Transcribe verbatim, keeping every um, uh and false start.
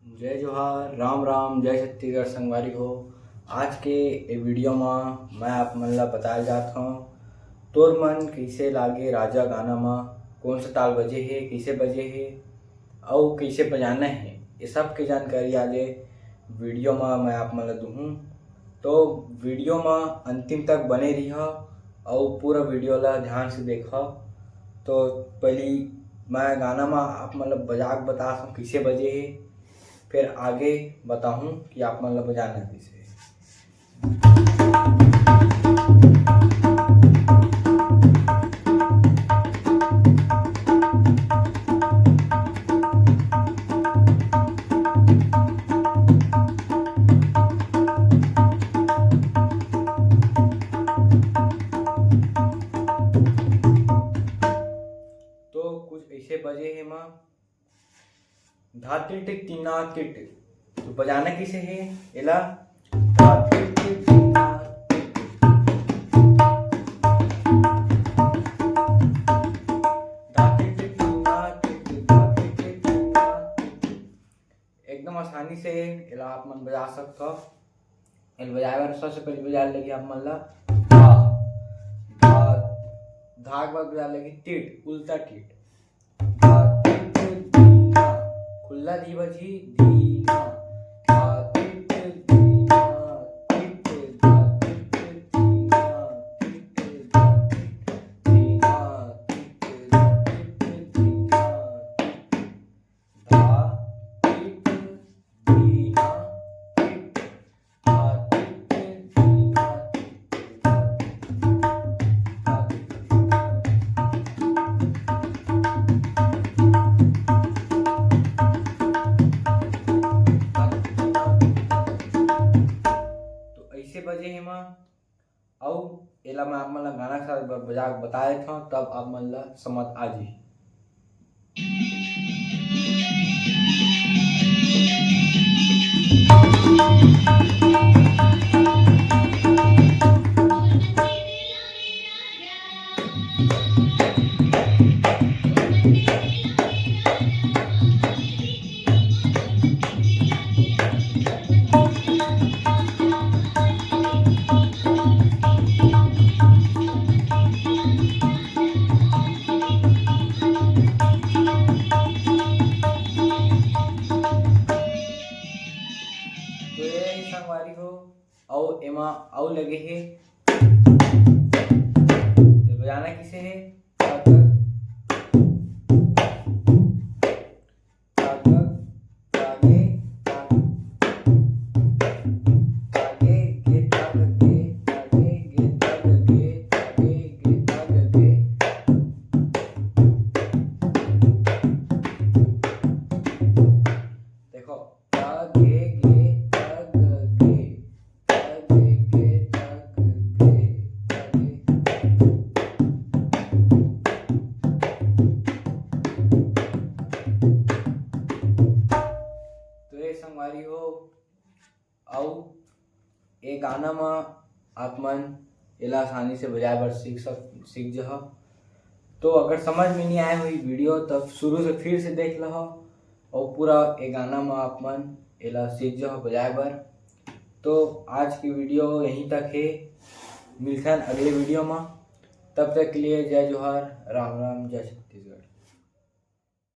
जय जोहार, राम राम, जय छत्तीसगढ़ संगवारी हो। आज के ए वीडियो म मैं आप मन ला बताए जात हौं, तोर मन कइसे लागे राजा गाना म, कौन सा ताल बजे हे, कइसे बजे हे, अउ कइसे बजाना हे, ये सब के जानकारी आज ए वीडियो म मैं आप मन ला दूहूँ। तो वीडियो म अंतिम तक बने रिहा अउ पूरा वीडियो ला ध्यान से देखा। तो पहली मैं गाना म आप मन ला बजा के बतात हौं, कइसे बजे हे, फिर आगे बताहूँ कि आप मन ला बजाना कइसे। तो कुछ ऐसे बजे हे माँ, धा टिट टिट तीना टिट। तो बजाना किसे है एला? धा टिट टिट तीना टिट। धा टिट टिट तीना टिट, धा टिट टिट तीना टिट। एकदम आसानी से एला आप मन बजा सकत हो। एला बजाए बर सबसे पहले बजाए लगी आप मन ला धा, धा, धा के बाद बजाए लगी टिट, उल्टा टिट। धा, टिट, धीना, खुल्ला धी बजी, धीना। धा, टिट, धीना, टिट, धा, टिट, धीना, टिट, धा, टिट, धीना, टिट, धा, टिट, धीना, टिट। धा, टिट, धीना, टिट। धा, टिट, धीना, टिट। धा, टिट, धीना, टिट। तो ऐसे बजे हे माँ। अउ एला मैं आप मन ला गाना के साथ ब-, बजा के बता देत हौं, तब आप मन ला समझ आ जाही। तो ये ही संगवारी हो, अउ एमा अउ लगे हे। ये बजाना किसे हे? तक, तक, तागे, ताग, तागे, गे, ताग, गे, तागे, गे, ताग, गे, तागे, गे, ताग, गे। देखो, तागे, गे, ताग, गे। तो ये संगवारी हो, अउ ये गाना म आप मन एला आसानी से बजाए बर सीख सक-, सीख जहा। तो अगर समझ में नहीं आए हुई वीडियो, तब शुरू से फिर से देख लहा। अउ पूरा ए गाना म आप मन एला सीख जहा बजाए बर। तो आज की वीडियो यहीं तक हे, मिलथन अगले वीडियो म। तब तक के लिए जय जोहार, राम राम, जय छत्तीसगढ़।